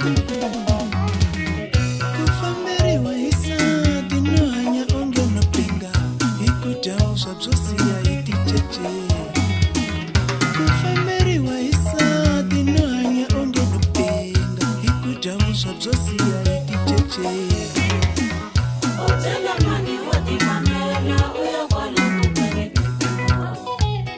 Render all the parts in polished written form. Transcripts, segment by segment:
Ku famberiwa hi sati no hanya onge no penga hi ku dya vuswa byo siya hi ticece. Ku famberiwa hi sati no hanya onge no penga hi ku dya vuswa byo siya hi ticece. U byela mani wa tifambela u ya kwala kutani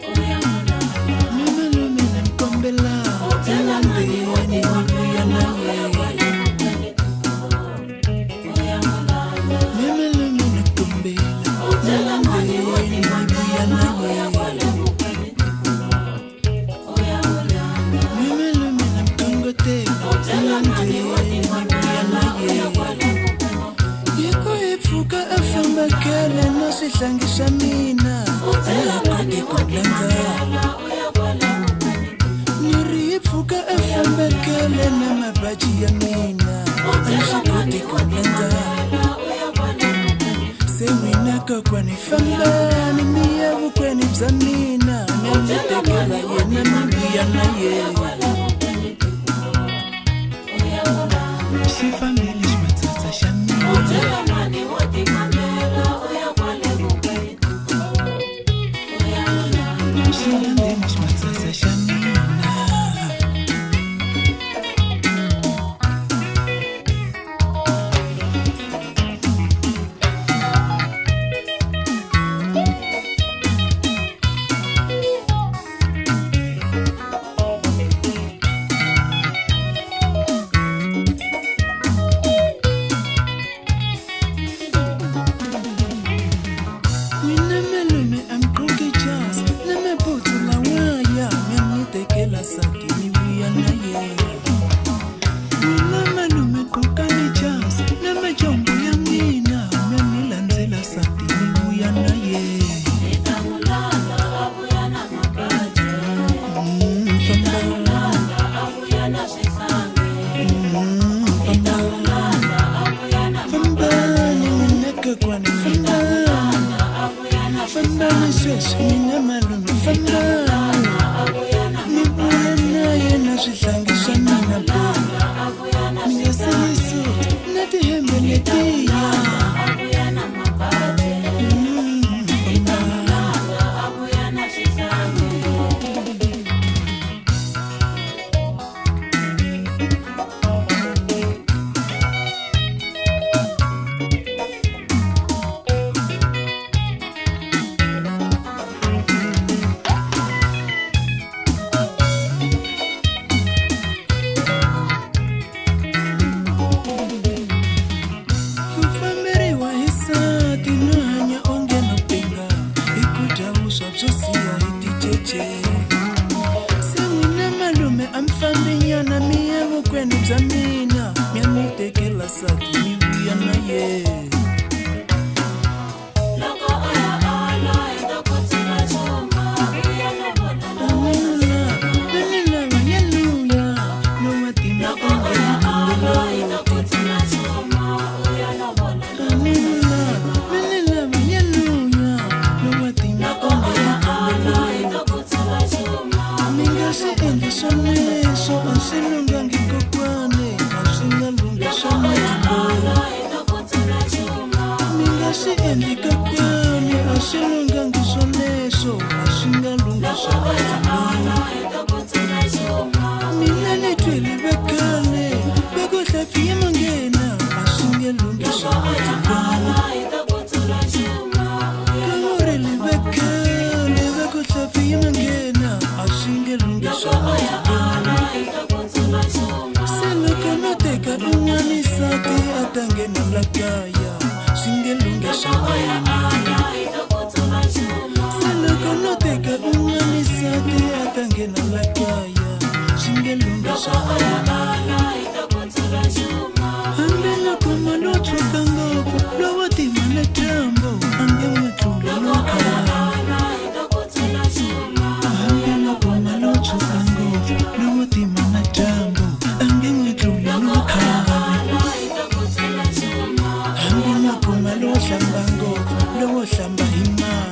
u ya n'wi lava. Mi malume na mi kombela U byela mani wa ni vuya tifambela na u ya ye. kwala kutani u ya n'wi lava. Mi malume na kombela U byela mani wa ni vuya na tifambela u ya ye. kwala kutani u ya n'wi lava. Mi malume na mi khongotela U byela mani wa ni vuya na tifambela u ya ye. kwala kutani Hi ku hi pfuka a famba khale na swihlangi swa mina u a byela ha mani koti wa ku landza. tifambela u ya kwala kutani Ni ri hi pfuka a famba khale na mabaji ya mina u a byela swi mani koti ku wa landza. tifambela u ya kwala kutani Se n'wina kokwani fambani mi ya vukweni bya mina mi u mi byela tekela mani wa yena mi vuya na tifambela u ya ye. kwala kutani u ya n'wi lava. Xi fambile ximatsatsa xa U mina. byela mani wa tifambela u ya kwale vukweni u ya n'wi lava. Xi landzeni ximatsatsa xa mina. Mina malume a mi qhoki jasi na mabutsu lawaya mi ni tekela sati mi vuya na yena. Mina malume qhokani jasi na majombo ya mina mi ni landzela sati mi vuya na yena. Hi ta n'wi landa a vuya na mabaji. Hi ta n'wi Famba, landa a vuya na swihlangi. Hi ta famba, n'wi landa a vuya na mabaji. fambani mina kokwani Hi ta n'wi fambani. landa a vuya na Fambani swihlangi. sweswi mina malume Hi ta n'wi fambani. landa a vuya na Mi vuya mabaji. na yena swihlangi swa Hi ta mina n'wi bo. landa a vuya na Mi nga swihlangi. siyisuti na tihembe Hi ta n'wi letiya. landa a vuya na mabaji. Hi ta n'wi Famba. landa a vuya na swihlangi. Ku famberiwa hi sati no hanya onge no penga hi ku dya vuswa byo siya hi ticece. Se n'wina malume a mi fambinyana mi ya vukweni bya mina mi ya mi tekela sati mi vuya na yena. Loko u ya ala hi ta ku tsula xuma u ya lovola lowo saseka. Mi ni lava yeluya no matima Loko onge u ya ala hi ta ku hi tsula xuma u ya lovola lowo Mi ni saseka. lava, mi ni lava yeluya no matima Loko u onge ya hi ala hi ta ku tsula xuma Mi u nga ya swi lovola endli lowo swoleswo saseka. a swi lunghangi kokwani a swi nga lunghi Loko swa u ya matimba. ala hi ta ku tsula xuma Mi u nga ya swi lovola endli lowo kokwani a saseka. swi lunghangi swoleswo a swi nga lunghi Loko swa u ya matimba. ala hi ta ku tsula xuma u Mina ya ni twile lovola lowo vakhale saseka. va ku hlampfi ya manghena a swi nge lunghi Loko swa u ya matimba. ala hi ta ku tsula xuma u ya Ka vurele lovola lowo vakhale saseka. va ku hlampfi ya manghena a swi nge lunghi Loko swa u ya matimba. ala hi ta ku tsula xuma Se u loko ya no teka lovola lowo un'wana saseka. sati a ta nghena la kaya swi nge lunghi Loko swa u ya wena. ala hi ta ku tsula xuma Se u loko ya no teka lovola lowo un'wana saseka. sati a ta nghena la kaya swi nge lunghi Loko swa u ya wena. ala hi ta ku tsula xuma u Hambi ya loko lovola mali wo lowo tshuka ngopfu saseka. lowo tima na dyambu a nge n'wi tluli Loko no u ya khale. ala hi ta ku tsula xuma u Hambi ya loko lovola mali wo lowo tshuka ngopfu saseka. lowo tima na dyambu a nge n'wi tluli Loko no u ya khale. ala hi ta ku tsula xuma u Hambi ya loko lovola mali wo lowo hlamba ngopfu saseka. lowo hlamba hi mati.